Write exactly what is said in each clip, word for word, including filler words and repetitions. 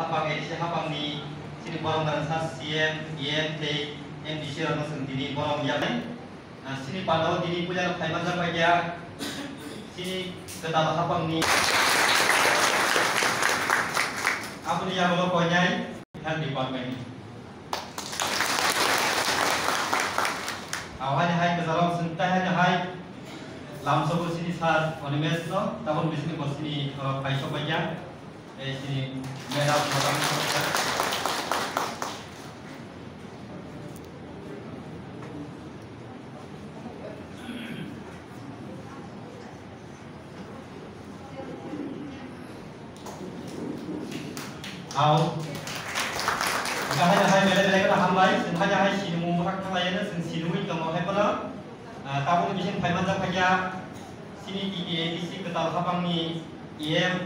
Hapang A D C hapangni chini borok mwnang sa C M, E M tei M D C rokno chwng tini borom yaphai. Ah, chini pandao tini puila no phaima jak paikha. Chini kwtal hapangni aboni yagulo koinai health department ni. Awhai hai kwcharo chwng tai hai hai lamsogo chini sir Animesh no tabuk bisini bo chini, ah, phaisok paikha. Ei chini madam madam. Au. Hingkha hai hai belai belai kheno hambai. Chwng hai hai sinimung bwkhak thanglaiyano chwng sinimwi tongo hai phano. Ah, tabukni bising phaimanjak phaikha chini T T A D C kwtal hapangni E M,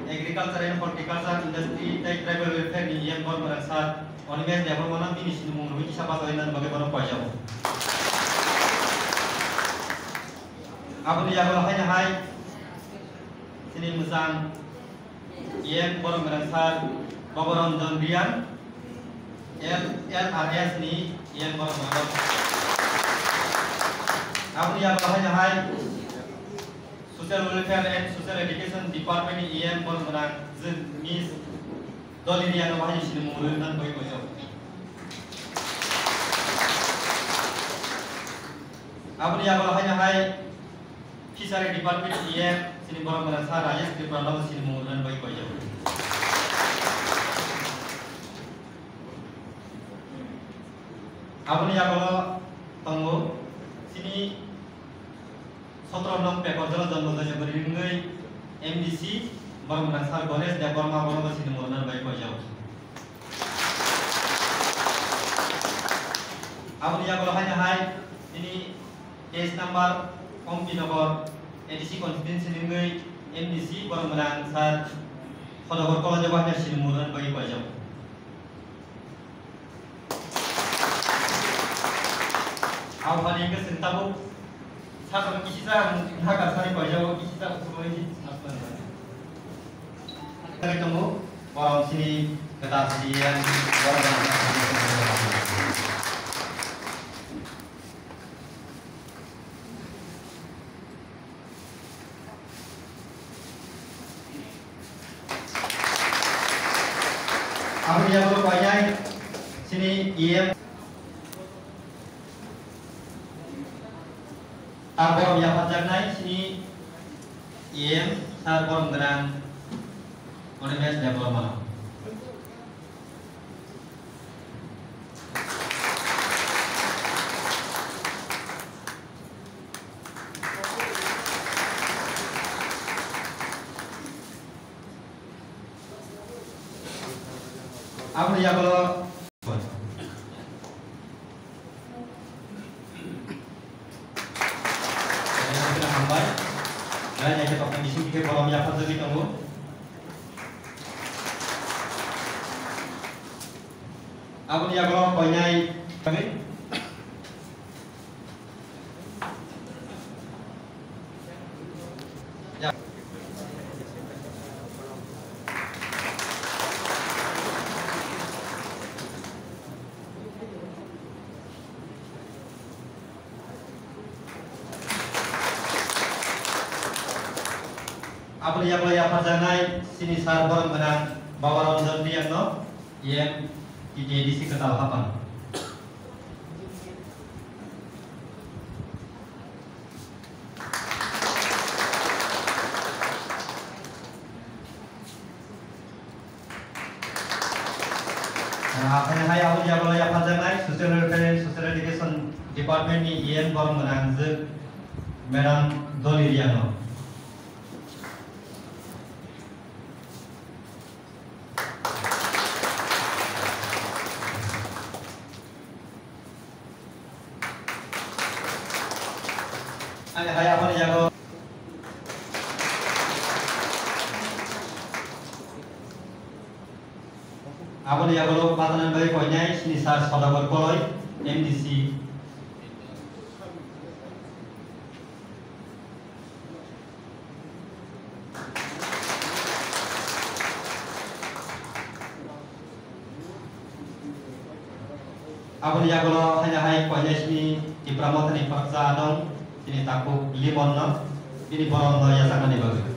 Agriculture and Horticulture, Industry tei Tribal Welfare ni E M borok mwnang sir Animesh Debbarma no bini sinimung rwui kisa bachaui nani bagwi bono koijago. Aboni yagulo haino hai chini mwchang E M borok mwnang sir Bhabaranjan Reang, L-, L R S ni E M borok mwnang. Aboni yagulo haino hai Social Welfare and Social Education Department ni E M borok mwnang Miss Dolly Reang no bahai sinimung rwui nani bagwi koijago. Aboni yagulo haino hai Fishery Department ni E M chini borok mwnang sir Rajesh Tripura no sinimung rwui nani bagwi koijago. Aboni yagulo tongo chini sotro nong Pekorjala Janmajaya Bwrwi wngwi M D C borok mwnang sir Ganesh Debbarma bono bo sinimung rwui nani bagwi koijago. Aboni yagulo haino hai chini case number Ompi Nagar A D C constituency ni wngwi M D C borok mwnang sir Sodagor Kolojogo haino sinimung rwui nani bagwi koijago. Aphani hwnkhe chwng tabuk sakno kisisa haka sari koijago, kisisa ukulwi aswk. Tei tongo, borok chini kwtal C M, borok. Aboni yagulo koinai chini E M. Abo yapharjaknai chini E M sir borok mwnang Animesh Debbarma. Aboni yagulo hambai. Belai naikhe tongthai bising khe borom yapharjagwi tongo. Aboni yagulo koinai. Aboni yagulo yapharjaknai chini sir borok mwnang Baba Ranjan Reang no E M T T A D C kwtal hapang. Ah, hai, hai, aboni yagulo yapharjaknai Social Welfare and Social Education Department ni E M borok mwnang jwk Madam Dolly Reang no. Ani hai aboni yago. Aboni yago bathana bai koinai chini sir Sodagor Koloi, M D C. Aboni yagulo haino hai koinai sini Tipra Mothani khoroksa dong, chini takhuk Limon no, bini borom no yachaknani bagwi.